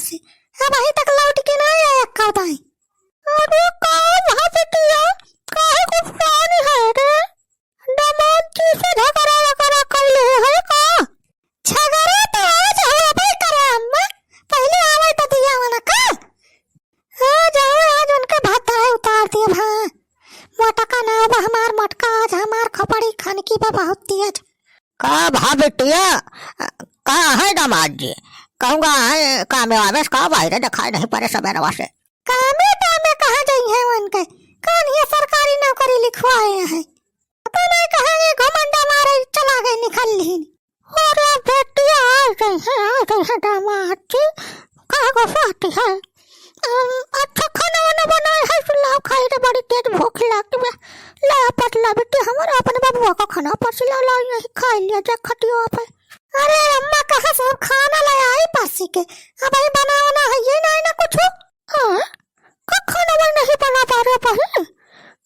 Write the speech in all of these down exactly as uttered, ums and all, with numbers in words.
से, अबहीं तक लौटि के नाहीं आए एक्का दाईं। अरे का भा बिटिया, काहे गुस्सानी है रे? दामाद जी से झगड़ा वगैरह कइले है का? झगड़ा तो आज होबे करे अम्मा, पहिले आवै तो दिया वना का। आज आओ, आज उनके भतारे उतार दिए भा। मोटका नाव बा हमार मोटका, आज हमार खोपड़ी खनकी बा बहुत तेज। का भा बिटिया, का है दामाद जी? कहूँगा है कामे वामे से, का बाहरे देखाई नहीं पड़े सबेरवा से। कामे तामे कहाँ जइहैं उनके, कौन ये सरकारी नौकरी लिखवाए हैं? पता नहीं कहाँ ये घमंडा मारे चला गए, निकल लीन। अरे बेटिया, आ गई है, आ गई है दामाद जी। का गो बात है? अम, अच्छा खाना वाना बनाए है, सुलाव खाई रे, बड़ी तेज भूख लाग बा। ले पतला बेटी, हमारे अपने बबुआ का खाना परसी ला, ला, यही खाई लिया जा खटिया पे। अरे अम्मा, कहाँ से हम खाना ले आई परसी के? अबहीं बनावना है ये नहीं ना कुछ। हाँ? का खानवा नहीं बना पा रहे बहिन?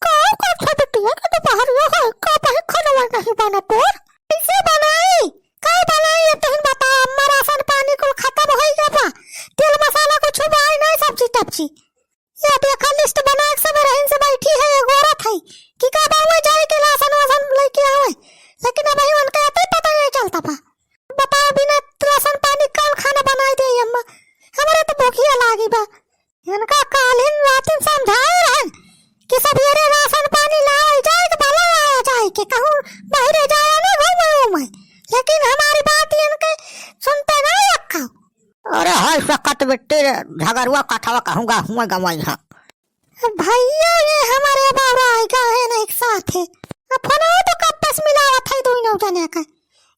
का, का अच्छा बिटिया के दोपहरिया है, का बहिन खानवा नहीं बना तोर? कैसे बनाई? का बनाई ये तहिन बता, अम्मा राशन पानी कुल खतम होई गवा बा। तेल मसाला कुछ बाई नहीं, सब्जी तब्जी। ये देखा list बना के सब रहन से बैठी है, एगो औरत है कि का बाबा जाए के राशन वासन लेके आवे, लेकिन अबहीं उनका अतई पता नहीं चलता बा। बताओ, बिना राशन पानी कौन खाना बनाई दे अम्मा? हमरे तो भूखिया लागी बा। इनका कालिन रातिन समझाए रहन कि सबेरे राशन पानी लावै जाए के, भला आया जाए के, कहूँ बाहरे जाया ना घूमे उमे, लेकिन हमारी बात इनके सुनते नहीं अक्का। अरे हाय सकत बिट्टी रे, झगरुआ कथवा कहूँगा हुआ गवाई हाँ। भैया, ये हमारे बाबा आई का है ना एक साथ है। अब फोनवा तो कब से मिलावत है दोनों जने का,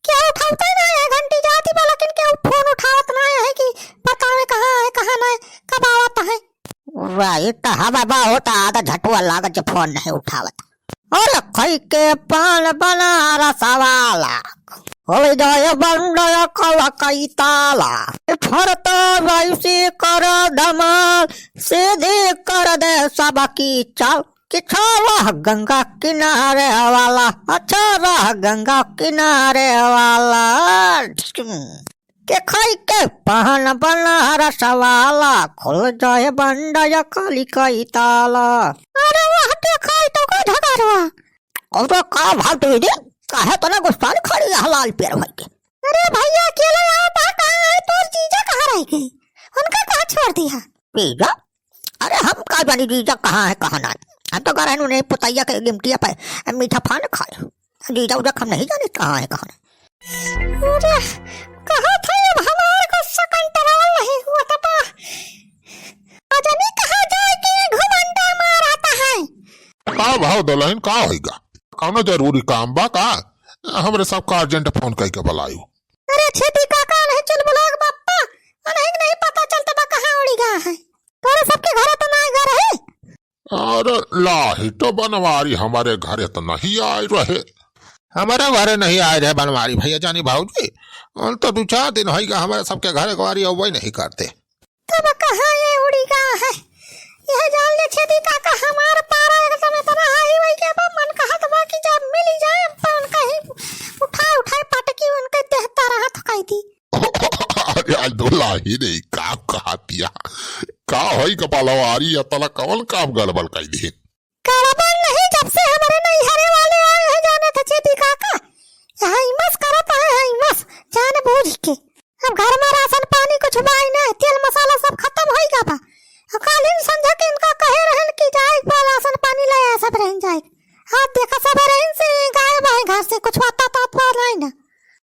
केहू उठावते ना है, घंटी जाती बा, लेकिन केहू फोन उठावत ना है कि बतावे कहाँ है, कहाँ नहीं, कब आवत है। वही तो हवा बहुत आदत झटुआ लागत जो फोन नहीं उठावत। अरे खई के पान बनारस वाला, खोल जाए बंद अकल कई ताला। फरता वैसी कर धमाल, सीधी कर दे सबकी चाल। कि अच्छा रह गंगा किनारे वाला, अच्छा रह गंगा किनारे वाला। के खाई के पान बनारस वाला, खुल जाए बंडा या काली काई ताला। अरे वाह, के खाई तो का झगड़वा। अरे का भाव दीदी, काहे तना गुस्सा खड़ी है लाल पेड़ भाई के? अरे भैया, अकेले आओ, बा कहाँ है, तोर जीजा कहाँ रह गए? उनका कहाँ छोड़ दिया? जीजा? अरे हम का जानी जीजा कहाँ है, कहाँ ना। हम तो घर नहीं, पुतैया के गिमटिया पे मीठा पान खाए। जीजा उजा हम नहीं जाने कहाँ है, कहाँ नहीं। अरे, कहा था अब हमारे गुस्सा control नहीं हुआ था बा। अजनी कहाँ जाए के घुमंडा मारता है। का भाव दुल्हन, का होइगा? कौनो जरूरी काम बा का? हमरे सबका urgent फोन कइके बुलायो। अरे छेदी काका, नहीं चुलबुलाक बाप्पा, नहीं, नहीं पता चलता बा कहाँ उड़ी गा है। तोरे सबके घरे तो ना घर है। अरे लाही तो बनवारी हमरे घरे तो नहीं आए रहे। हमरे घरे नहीं आए रहे बनवारी भैया जानी भाऊजी। उन तो दू चार दिन होइगा हमरे सबके घरे गवारी अउबे नहीं करते। तब कहाँ ये उड़ी गा है? यह जान ले छेदी काका, हमार पारा एकदम इतना high होई गया बा, मन कहत बा कि जब मिली जाए, अपन कहीं उठाए, उठाए पटकी उनके देह तरह थकाई दी। अरे आज दुल्हन रे, का कहतिया? का होई कपालवारी, या तला कवन काम गड़बड़ कई दी? गड़बड़ नहीं, जब से हमारे नैहरे वाले आए हैं, जाने थे छेदी काका, यहाँ हिम्मत करत है, यहाँ हिम्मत, जान बूझ के। अब घर में राशन पानी कुछ बाई ना, तेल मसाला सब खतम होई गा बा। अब कालिन संझा के इनका कहे रहन कि जाए एक बार राशन पानी ले आए, सब रहन जाए। आज देखा सब रहन से गायब है घर से, कुछ पता तो नहीं ना।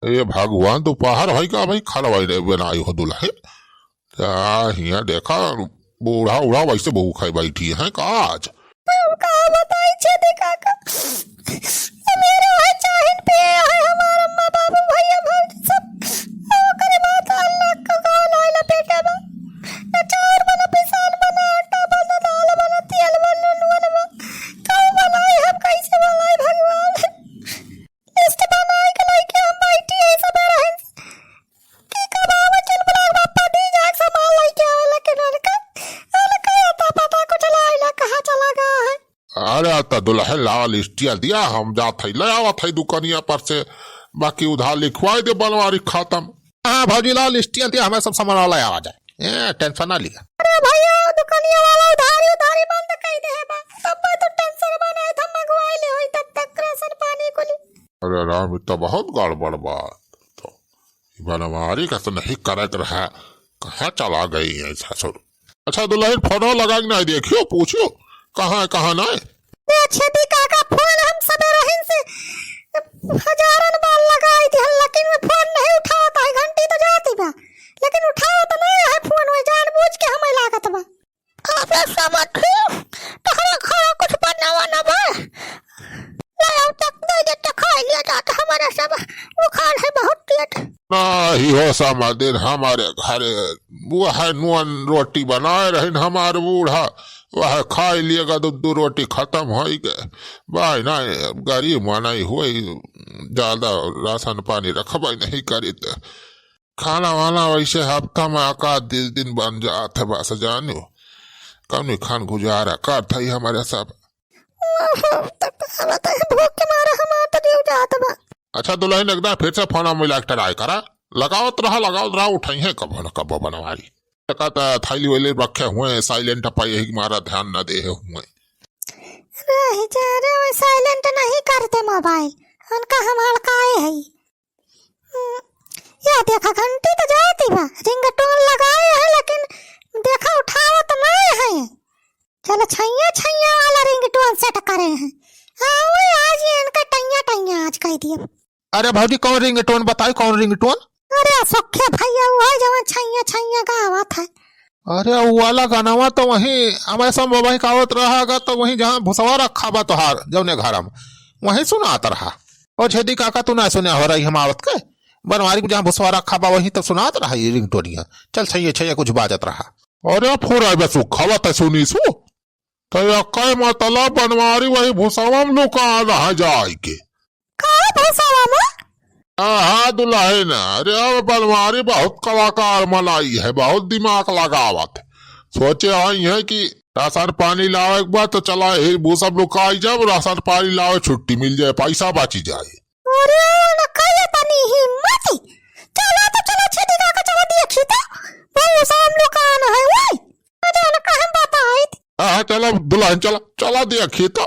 ए भगवान, दोपहर होई गा भाई, खाना वाई नहीं बनाई हो दुल्हन। क्या हियाँ देखा, बूढ़ा उढ़ा वैसे भूखा ही बैठी है का आज? हम का बताई छेदी काका, मेरे वहाँ चाहिन पिए है हमार अम्मा बाबू भैया भौजी सब। ओकरे बाद अल्लाह का गाल आइला पेटे में। न चाउर बना, पिसान बना, आटा बना, दाल बना, तेल बना, नून बना। का बनाई हम, कैसे बनाई भगवान? List बनाए के लेके हम बैठी है सब रहन कि कब आवे चुलबुलाक बाप्पा दी जाए सामान लेके आवे, लेकिन उनका, उनका अता पता कुछ लाई ना, कहाँ चला गया है। अरे तो दुल्हन ला list दिया, हम जात है ले आवत है दुकानिया पर से, बाकी उधार लिखवाई दे बनवारी खत्म। हाँ भौजी ला list दिया, हमें सब सामान ले आवा जाए। ए, tension ना लिया। अरे भैया, दुकानिया वाला उधारी, उधारी बंद कइ दे है बा। तब तो tension बा, नाहीं त मंगवाई ले होई तब तक राशन पानी कुली। अरे राम, ई तो बहुत गड़बड़ बा। तो ई बनवारी का तो नहीं करे के रहा, कहाँ चला गई है ससुर? अच्छा दुलहिन, फोनो लगा के नाहीं देखियो, पूछियो कहाँ है, कहाँ नाहीं। ए छेदी काका, फोन हम सबेरहिन से हजारन बार लगाई दिहन, लेकिन उ फोन नहीं उठावत है। घंटी तो जाती बा, लेकिन उठावत नहीं है फोन, वही जानबूझ के हमें लागत बा। अबे समझी, तोहरे घर कुछ बनावा ना बा? ले आओ, तक दे दे, तो खा लिया जात, हमारा सब बुखार है बहुत तेज। नहीं हो समझिन, हमारे घरे वह नून रोटी बनाए रहिन हमार बूढ़ा, वह खाई लिएगा, दो दो रोटी खतम होई गए। भाई ना, गरीब मनई होई, ज्यादा राशन पानी रखबे नहीं करी त खाना वाना वैसे हफ्ता में एकाध दिन, दिन बन जात है, बस जानियो, कौनी खान गुजारा करत है हमारे सब। तब तो भूख के मारे हमार तो जीव जात बा। अच्छा दुलहिन, एक दाईं फिर से फोन मिला के try करा, लगावत रहा, लगावत रहा, उठइहैं कबो न कबो बनवारी। तका त थैली वैली रखे हुए हैं, silent पर यही मारा ध्यान न दे हुए। रह जा रे, वो silent नहीं करते मोबाइल, उनका हम हड़काए है। हम्म, या देखा घंटी तो जाती बा, ringtone लगाए है, लेकिन देखा उठावत नहीं है। चलो छैया छैया वाला ringtone set करे हैं। हाँ, वो आज ये इनका टैया टैया आज कह दिया। अरे भौजी, कौन ringtone बताई, कौन ringtone? अरे सुखे भैया, वो है जवन छैया छैया गावत है। अरे वो वाला गानावा तो वहीं हमारे सब मोबाइल का आवत रहा गा, तो वहीं जहाँ भुसवा रखा बा तोहार जौने घर में, वहीं सुनात रहा। ओ छेदी काका, तू ना सुने हो रही हम आवत के? बनवारी को जहाँ भुसवा रखा बा वहीं तो सुनात रहा ये ringtone। चल छैया छैया कुछ बाजत रहा। अरे फोड़ा बे सुखवा त सुनी सु। तो यक्कै मतलब बनवारी वही भुसवा में लुका रहा जाए के। का भुसवा में? हाँ, हाँ, दुलहिन, अरे अब बनवारी बहुत कलाकार मनई है, बहुत दिमाग लगावत। सोचे आई है कि राशन पानी लावे के बाद तो चला ही भूसा में लुकाई जाब, राशन पानी लावे छुट्टी मिल जाए, पैसा बची जाए। अरे, ना कहिए तनी हिम्मत। चला तो चला, छेदी काका, चला देखी तो। भूसा में लुकान है, वही। अरे, ना कहाँ बताइत। हाँ, हाँ, चला दुलहिन, चला, चला देखी तो।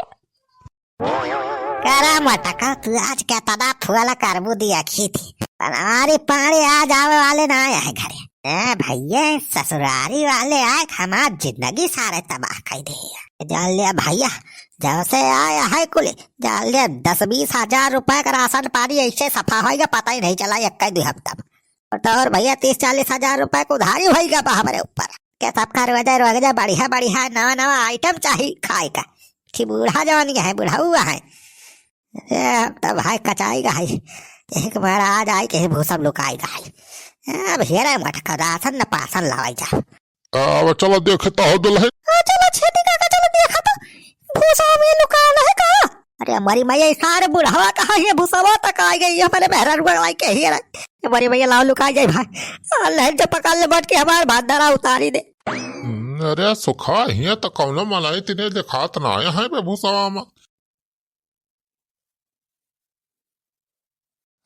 करा मटका, तू आज केतना फुआ ला करबू दिया खीती। अरे पानी आज आवे वाले ना आए है घरे। ए भैया, ससुरारी वाले आए, हमार जिंदगी सारे तबाह कर दे। जान लिया भैया, जब से आया है कुल, जान लिया दस बीस हजार रुपए का राशन पानी ऐसे सफा होइगा, पता ही नहीं चला एक दुई हफ्ता में। और तो और भैया, तीस चालीस हजार रुपए का उधारी होइगा बा हमरे ऊपर। के सब कर वजह रोक जा, बढ़िया बढ़िया नवा नवा item चाही खाए का। कि बूढ़ा जवानी है, बुढ़ाऊ है। ए, अब तो भाई कचाई गा है। एक महाराज आई के भूसा में लुकाई गा है। अब हेरे मटका राशन न पासन लावाई जा। अब चलो देखे तो हो दुलहिन। हाँ, चलो छेदी काका, चलो देखा तो। भूसा में लुकान है का? अरे हमारी मैया, ई सारे बुढ़ावा कहाँ है? भूसावा तक आ गई, हमारे मेहरारू आई के हेरे। हमारी मैया, लाओ लुकाई जाए भाई। आ, लहर जो पकड़ ले बट के हमार भात धरा उतारी दे। हम्म, अरे सुखा, हियां तो कौनो मलाई तिने देखात ना आया है बे भूसावा में।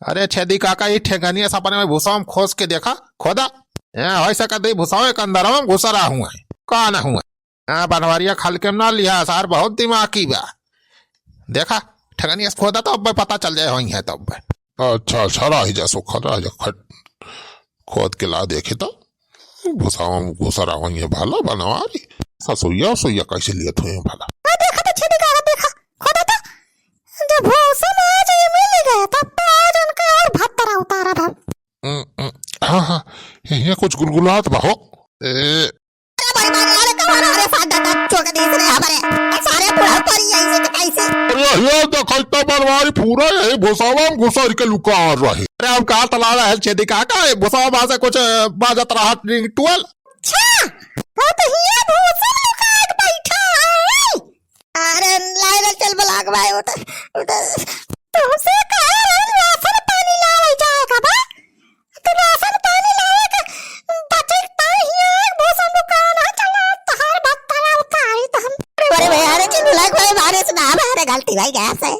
अरे छेदी काका, ई ठेंगनिया से अपने में भूसा में खोस के देखा, खोदा। ए, होई सकत है भूसा के अंदर में घुसा रहा हुआ है। का ना हुआ? हाँ, बनवरिया खलके में ना लिहा, सार बहुत दिमागी बा। देखा, ठेंगनिया से खोदा तो अब पता चल जाए होई है तब। अच्छा, अच्छा, रह जा सुखा, रह जा, खट-, खोद के ला देखी तो। भूसावा में घुसा रहा हुआ है भला बनवारी। ससुइया, उसुइया कैसे लियत हुए हैं भला? आ देखा तो छेदी काका, देखा, खोदा तो। जब भूसा में आज ये मिल गए, तब तो आज उनका और भत्तरा उतारा था। हम्म, हम्म, हाँ, हाँ, ये, ये कुछ गुलगुलात बा हो। ए, अरे भाई, भाई, अरे कमाल, अरे साथ दादा चोक दीस रे हमारे। ए, सारे बुढ़ा पर यही से कैसे? अरे ये देखो, इतना बनवारी पूरा यही भूसावा में घुसर के लुका रहे। अरे हम कहा तला रहे छेदी काका, ये भूसावा में से कुछ, अ, बाजत रहा ringtone। अच्छा, वो तो हिया भूसा में लुका के बैठा है। अरे, लाए रे, चल बलाक भाई, वो तो, वो तो तुमसे कहे रहे राशन पानी लावे जाए का बा? तो राशन पानी लावे का बचे ताई हिया एक भूसा में लुकान है, चला तहार भत्तरा उतारी तो हम। अरे, अरे भाई, अरे, चल बलाक भाई, बारिश ना, हमारे गलती भाई, गैस है।